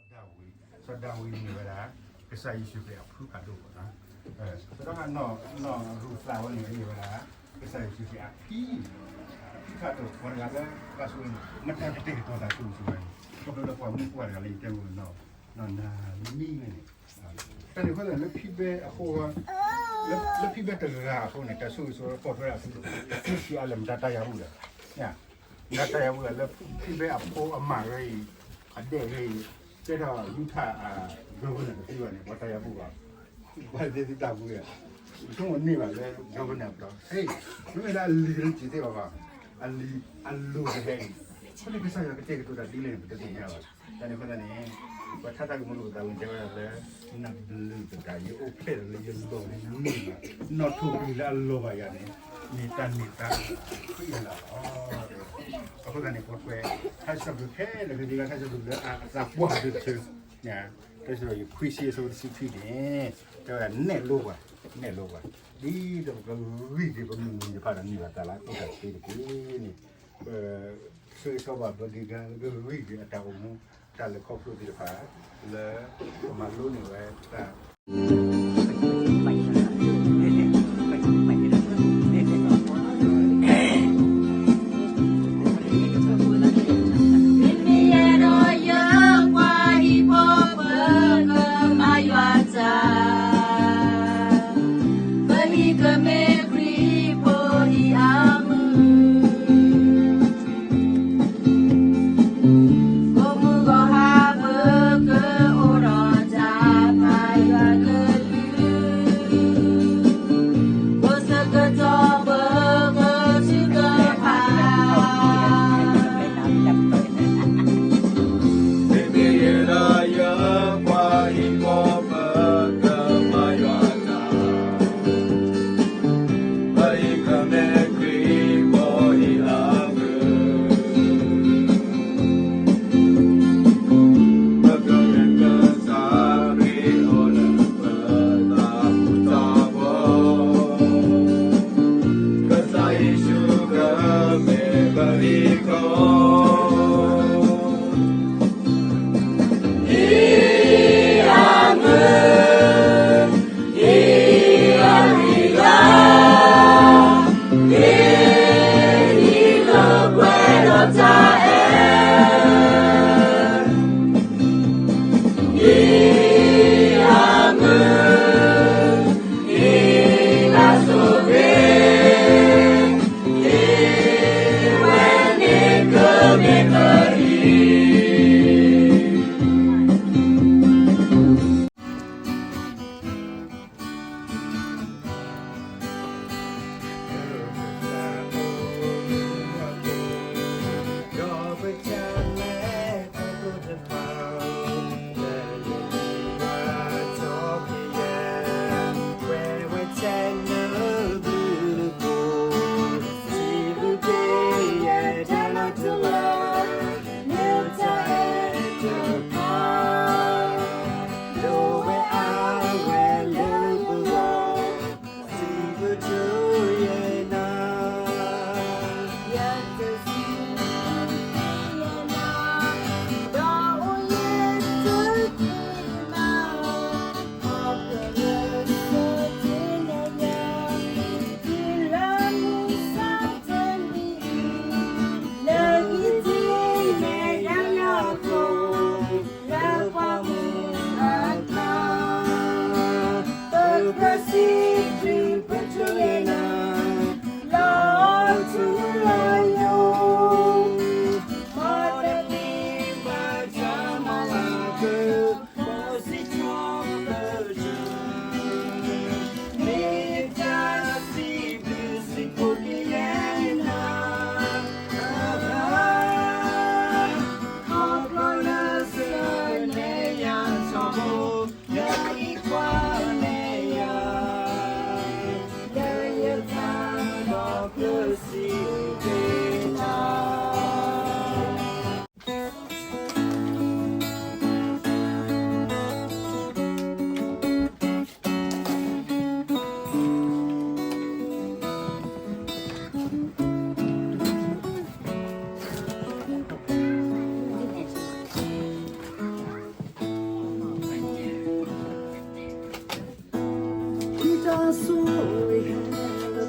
ဒၤဝံး, စီၤဒၤဝံးန့ၣ်မ့ၢ်ဝဲဒၣ် ကစၢ်ယ့ၣ်ၡူးခရံာ်အဖုဖးဒိၣ်ဘၣ်နီၤ. စီၤဒၤဝံးနီၢ်, နီၢ်ရူၤသးဝဲန့ၣ် မ့ၢ်ဝဲဒၣ် ကစၢ်ယ့ၣ်ၡူးခရံာ်အဖံ, အဖံဖးဒိၣ် ပှၤတဂၤလၢဘၣ်ဆိၣ်ဂ့ၤန့ၣ် မတၤကတဲာ်ကတီၤတၢ်ဆိၣ်ဂ့ၤဆိၣ်ဝါန့ၣ် ခီဖျိလၢပှၤမုၣ်ပှၢ်တဂၤလၢယတဲမ့ၢ်နီၤ, နီၢ်နၤမံဝဲန့ၣ် တၢ်န့ၣ်အဃိသတးန့ၣ် လၢဖံဘဲအဃိ, လၢဖံဘဲတဂၤအဃိန့ၣ် တၢ်ဆိၣ်ဂ့ၤဆိၣ်ဝါပိာ်ထွဲဒၣ် အစုအလၢမတၤတၢ်ယၤဘူၣ်ဒီး, မတၤတၢ်ယၤဘူၣ်ဒီး လၢဖံဘဲအဖိအမါဂ့ၤအံၤ, အဒဲၣ်ဂ့ၤအံၤ, ကဲထီၣ်ယူထၣ်အ governor တသ့ဘၣ်န့ၣ် ပှၤတၢ်ယၤဘူၣ်ဘၣ်, ပှၤသ့ၣ်တၢ်ဘူၣ်ဂ့ၤ, ဆိကမိၣ်န့ၢ်ဘၣ်လၢ governor ပတီၢ်, ဟဲ, မ့မ့ၢ်လၢအလံၤကလံၤစံးသ့ဘၣ်ဘၣ်, အလံၤအလိၤကဟဲအံၤ, အဃိန့ၣ်ကစၢ်ယွၤကတဲာ်ကတီၤတၢ်ဒ်လဲၣ်န့ၣ် ပတသ့ၣ်ညါဘၣ်. တၢ်န့ၣ်အဃိသတးန့ၣ် ပှၤထါတၢ်ကမူလိာ်ပသးဝံၤတဲဝဲဒၣ်လၢ နဘျုးသတး ယအိၣ်ဖျဲၣ်ဒီးလၢယလီၢ်န့ၣ် မ့ၢ်နီၢ်ထိၣ်ကံၤလၢအလီၤဘၣ်ယၤန့ၣ် မ့ၢ်တၢ်န့ၢ်သါခရံာ်အလၤလီၤ. အဃိသတးန့ၣ် ပှၤကွဲး ထါစံးပတြၢၤခဲလၢာ် ကဒ်လၢထါစံးပတြၢၤလၢအသးပှၢ်တဆၢ, တၢ်စံးပတြၢၤခွံဆံအဆၢဖိတဆံခံန့ၣ် တဲဝဲဒၣ်နဲၣ်လိပှၤ, နဲၣ်လိပှၤ, ဒ်သိးပကဂံၢ်က့ၤပမုၢ်နံၤတဖၣ်ဒီး န့ၢ်ဘၣ်တၢ်လၢအအိၣ်တၢ်သ့တက့ၢ်န့ၣ် ပဆၢဂ့ၤဆၢဝါဘၣ်ပှၤကလုာ်ကဂံၢ်က့ၤအတၢ်အိၣ်မူ တၢ်လဲၤခီဖျိသ့ၣ်တဖၣ် လၢပမၤလိန့ၢ်ဝဲတၢ် ဒီးပတၢ်လဲၤခီဖျိတဖၣ်, လၢယ ပကလဲၤလီၤ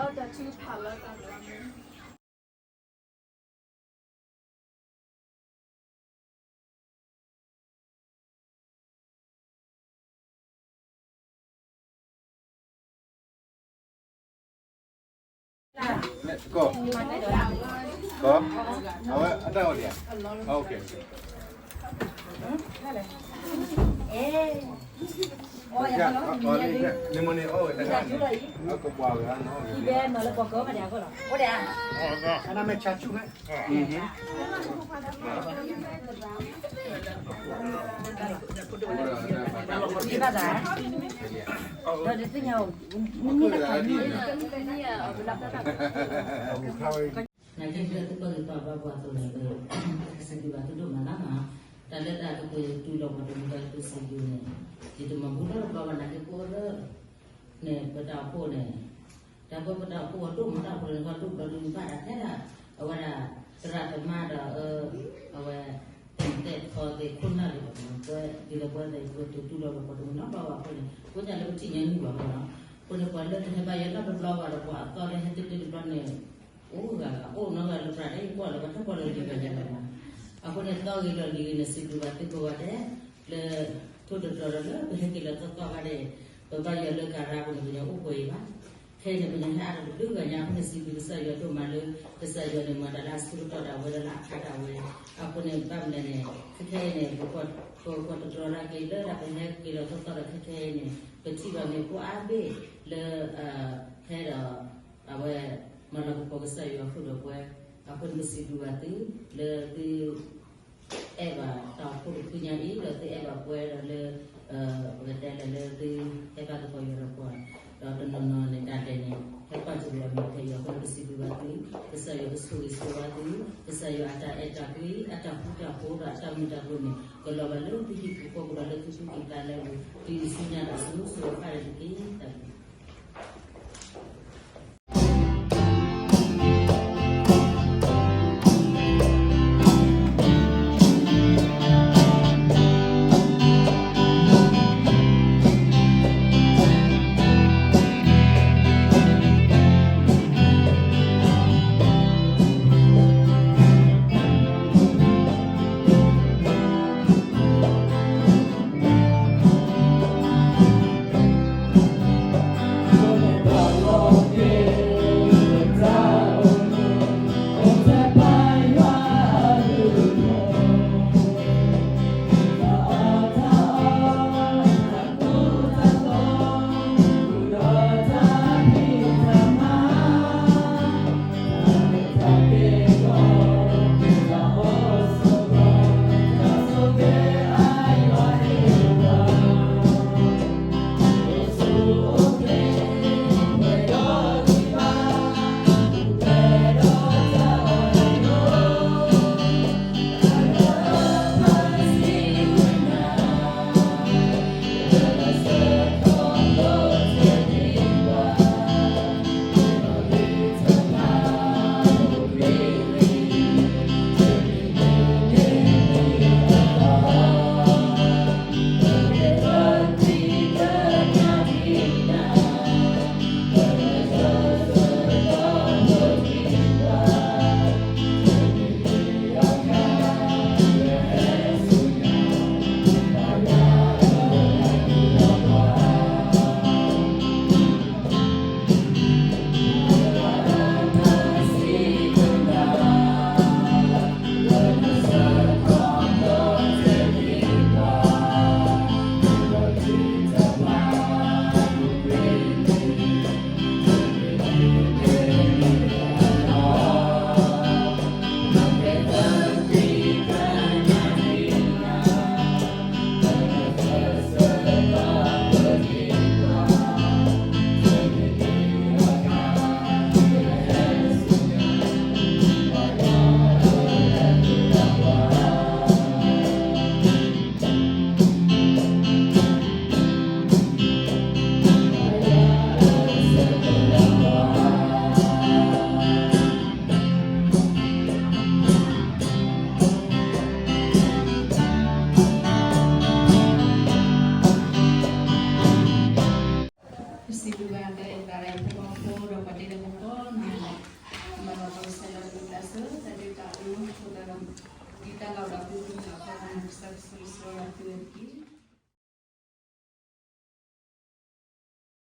တၢ်ထုကဖၣ်လၢတၢ်ဘျၢန့ၣ် ကီး, ကီး, အဝဲအတၢ်အိၣ်ဒံးဧါ, န့ၣ်မ့ၢ်န့ၣ်အီၣ်ဝဲတဂၤန့ၣ်, အကပှၤဝဲနီၤ, အနမ့ၢ်ဆါဆူၣ်ဟဲ ဘၣ်သး ဒီးတသ့ၣ်ညါအီၤ, မ့ၢ်တခါန့ၣ် နာ်က့ လၢသုပၢ်ဂ့ၤပၢ်ဘါပှၤအသိးန့ၣ် ပကစံးဘျုးဘၣ်သုဒိၣ်မးလီၤ. တၢ်လၢတၢ်ကပၢၤတူၢ်လိာ်ပှၤတမံၤဒီးပစံးဘျုးန့ၣ် ယတမၤဘူၣ်ထီၣ်တဘျီဘၣ်. နာ်က့ ပအိၣ်လၢ န့ၣ် ပတၢ်အိၣ်ဖှိၣ်န့ၣ် တၢ်ပၢပတၢ်အိၣ်ဖှိၣ်အဒိၣ်မးတၢ်ဖိန့ၣ် ပှၤဒိၣ်ဘျီဒုးဘၣ်တၢ်ထဲဒၣ် အဝဲဒၣ် သရၣ်သမါဒီး အဝဲ တဲာ်တဲာ်ထီသ့ၣ်ခိၣ်နၢ်လၢပှၤ ပှၤဒ်သိးပဝဲသ့ၣ် ပကတူၢ်လိာ်ပှၤတမံၤနီၤ ဘၣ်ဝဲအဃိန့ၣ် အဃိန့ၣ်လၢပထံၣ်ညါနုၢ်ဘၣ်ပှၤနီၤ. အဃိန့ၣ် ပှၤလၢတဟဲဘါယွၤနီတဘျီဘၣ်ဒီး ပှၤအသီလၢဟဲတ့ၢ်တ့ၢ်တဘျီန့ၣ် အိၣ်ဂၤဂၤ အိၣ်နီတဂၤလၢပှၤဒ်အံၤ ကွၢ်လၢပှၤထီၣ်ပှၤလီၤလံၤဂၤညါလီၤနီၤ. အဃိန့ၣ် သီဂ့ၤလီၤလံၤဂ့ၤန့ၣ် စံးဘျုးဘၣ်သုကိးဂၤဒဲး လၢ ထိၣ်သတြီၤဒီးလၢပဟဲက့ၤလီၤသီသီခါန့ၣ် ပဘါယွၤလၢကရၢပူၤန့ၣ် ပညီအိၣ်ပှဲၤအံၤဘၣ်. ခဲအံၤန့ၣ် ပညီဟဲအါထီၣ်တဘျုးဂၤညါအဃိန့ၣ် စံးဘျုးကစၢ်ယွၤဒိၣ်မးလၢ ကစၢ်ယွၤန့ၣ် မၤတၢ်လၢအဆၢကတီၢ်ဒၣ်ဝဲဒီးလၢအခါဒၣ်ဝဲ. အဃိန့ၣ် ဘၣ်မနုၤလဲၣ်န့ၣ် ခဲခဲအံၤန့ၣ် ပ ပကွၢ်သတြီၤလၢက့ၤလၢဒၣ်ပဟဲက့ၤလီၤသီသီဒီးခဲခဲအံၤန့ၣ် ပထံၣ်ဘၣ်မ့ၢ်ဖိအါဘ့ၣ်လၢ ဟဲဒီး အဝဲ မၤလၤကပီၤကစၢ်ယွၤအဃိဒီးပှၤ အဃိန့ၣ် ပစံးဘျုးဘၣ်သု လၢသု အဲၣ်ဘၣ်တၢ်အိၣ်ဖှိၣ်တဖုညါအံၤ ဒီးသုအဲၣ်ဘၣ်ပှၤဒီးလၢ ပကတဲလဲၣ်လၢသု ဟဲဘါသကိးယွၤဒီးပှၤ ဒီးတနီၤနီၤန့ၣ် တၢ်ဒဲးန့ၣ် ဟဲကွၢ်စၢၤယွၤမ့ၢ်ထဲယွၤအဃိန့ၣ် ပစံးဘျုးဘၣ်သု ကစၢ်ယွၤကဆိၣ်ဂ့ၤဆိၣ်ဝါသု ကစၢ်ယွၤအတၢ်အဲၣ်တၢ်ကွံ အတၢ်ဃူတၢ်ဖိးဒီးအတၢ်မုာ်တၢ်ဘျိၣ်န့ၣ် ကလီၤဘၣ်လၢသုဟံၣ်ပူၤဃီပူၤဒီးလၢသုသူၣ်ကံၢ်သးလဲပူၤ တုၤဆူညါဒီးဆူစိၤအခါန့ၣ်တက့ၢ်. တၢ်ဘျုး